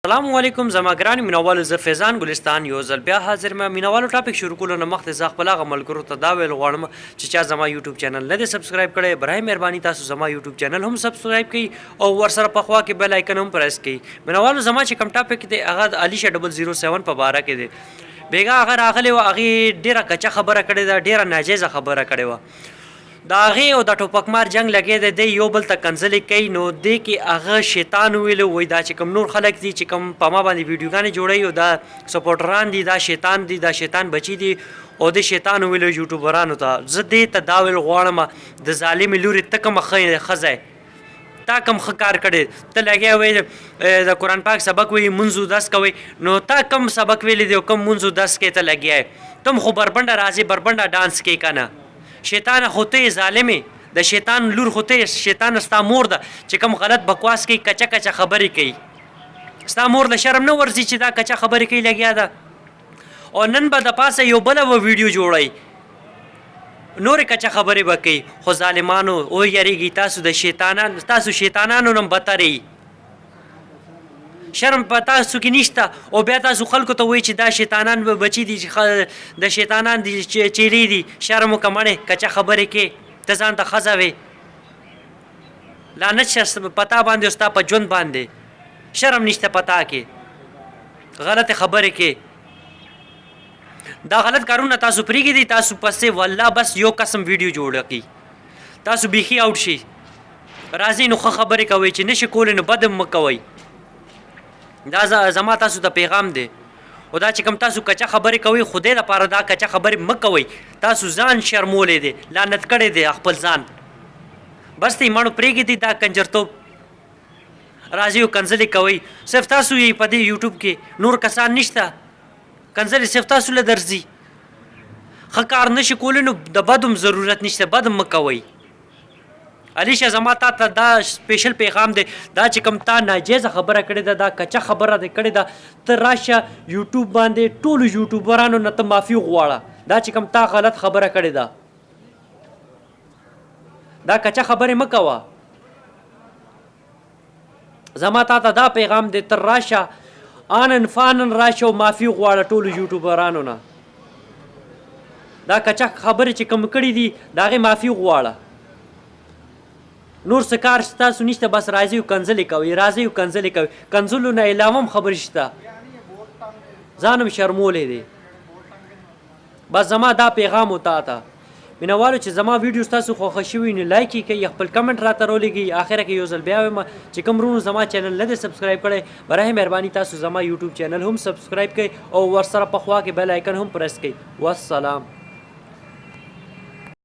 سلام علیکم زما ګران مینوالو، زه فیضان ګلستان یو ځل بیا حاضر ما. مینوالو، ټاپک شروع کولو نه مخکې زه خپل هغه ملګرو ته دا ویل غواړم چې چا زما یوټیوب چینل نه دی سبسکرایب کړی، برای مهرباني تاسو زما یوټیوب چینل هم سبسکرایب کړئ او ورسره په خوا کې بیل آیکن هم پریس کړئ. مینوالو، زما چې کوم ټاپک دی هغه د علیشه 007 په باره کې دی. بیګا هغه راغلی وه، هغې ډېره کچه خبره کړې ده، ډېره ناجایزه خبره کړې وه. د هغې او د ټوپکمار جنګ لګی دی، دی یو بل ته کنځلې کوي. نو دې کې هغه شیطان وویل، وایي دا چې کوم نور خلک دي چې کوم په ما باندې ویډیوګانې جوړوي او دا سپورټران دي، دا شیطان دي، دا شیطان بچي دي. او دې شیطان وویل یوټیوبرانو ته. زه دې ته دا ویل غواړم، د ظالمې لورې، ته کومه ښه ښځه یې؟ تا کوم ښه کار کړی؟ ته لګیا وې د قرآن پاک سبق وایي، مونځ اودس کوي، نو تا کوم سبق ویلی دی او کوم مونځ اودس کې ته لګیا یې؟ ته هم خو بربنډه راځې، بربنډه ډانس کې که نه؟ شیطانه خو ته یې، ظالمې د شیطان لور خو ته یې. شیطانه ستا مور ده چې کوم غلط بکواس کوي، کچه کچه خبرې کوي. ستا مور له شرم نه ورځي چې دا کچه خبرې کوي لګیا ده؟ او نن به د پاسه یو بله به ویډیو جوړوي، نورې کچه خبرې به کوي. خو ظالمانو، او یریږي تاسو د شیطانان، تاسو شیطانانو نم بتر یئ. شرم په تاسو کې نشته او بیا تاسو خلکو ته وایي چې دا شیطانان به بچي دي، چې د شیطانان دي، چیلې دي. شرم وکړه مړې، کچه خبرې کې. ته ځان ته ښځه وې؟ لعنت شه په تا باندې او ستا په ژوند باندې. شرم نشته په تا کې، غلطې خبرې کې. دا غلط کارونه تاسو پرېږدئ. تاسو پسې والله بس یو قسم ویډیو جوړه کړي، تاسو بیخي اوټ شي. راځئ نو ښه خبرې کوئ، چې نشي کولی نو بد هم مه کوئ. دا زما تاسو ته پیغام دی. او دا چې کوم تاسو کچه خبرې کوئ، خدای لپاره دا کچه خبرې مه کوئ. تاسو ځان شرمولی دی، لعنت کړی دی خپل ځان. بس دی مڼو، پرېږدئ دا کنجرتوب. راځئ او کنځلې کوئ. صرف تاسو یې په دې یوټیوب کې، نور کسان نشته. کنځلې صرف تاسو له درځي. ښه کار نشي کولی نو د بد هم ضرورت نشته، بد هم مه کوئ. علیشه، زما تا ته دا سپیشل پیغام دی. دا چې کوم تا ناجایزه خبره کړې ده، دا کچه خبره دې کړې ده، ته راشه یوټیوب باندې ټولو یوټیوبرانو نه ته معافي وغواړه. دا چې کوم تا غلط خبره کړې ده، دا کچه خبرې مه کوه. زما تا ته دا پیغام دی، ته راشه، آنن فانن راشه او معافي وغواړه ټولو یوټیوبرانو نه. دا کچه خبرې چې کوم کړې دي، د هغې معافي وغواړه. نور څه کار ستاسو نشته، بس راځئ او کنځلې کوئ، راځئ او کنځلې کوئ. کنځلو نه علاوه هم خبرې شته؟ ځان هم شرمولی دی. بس زما دا پیغام و تا ته. مینوالو، چې زما ویډیو ستاسو خوښه شوي نو لایک یې کړئ، خپل کمنټ راته راولېږئ. اخره کې یو ځل بیا وایم چې کوم وروڼو زما چینل نه دی سبسکرایب کړی، برای مهرباني تاسو زما یوټیوب چینل هم سبسکرایب کړئ او ورسره په خوا کې بیل آیکن هم پریس کړئ. والسلام.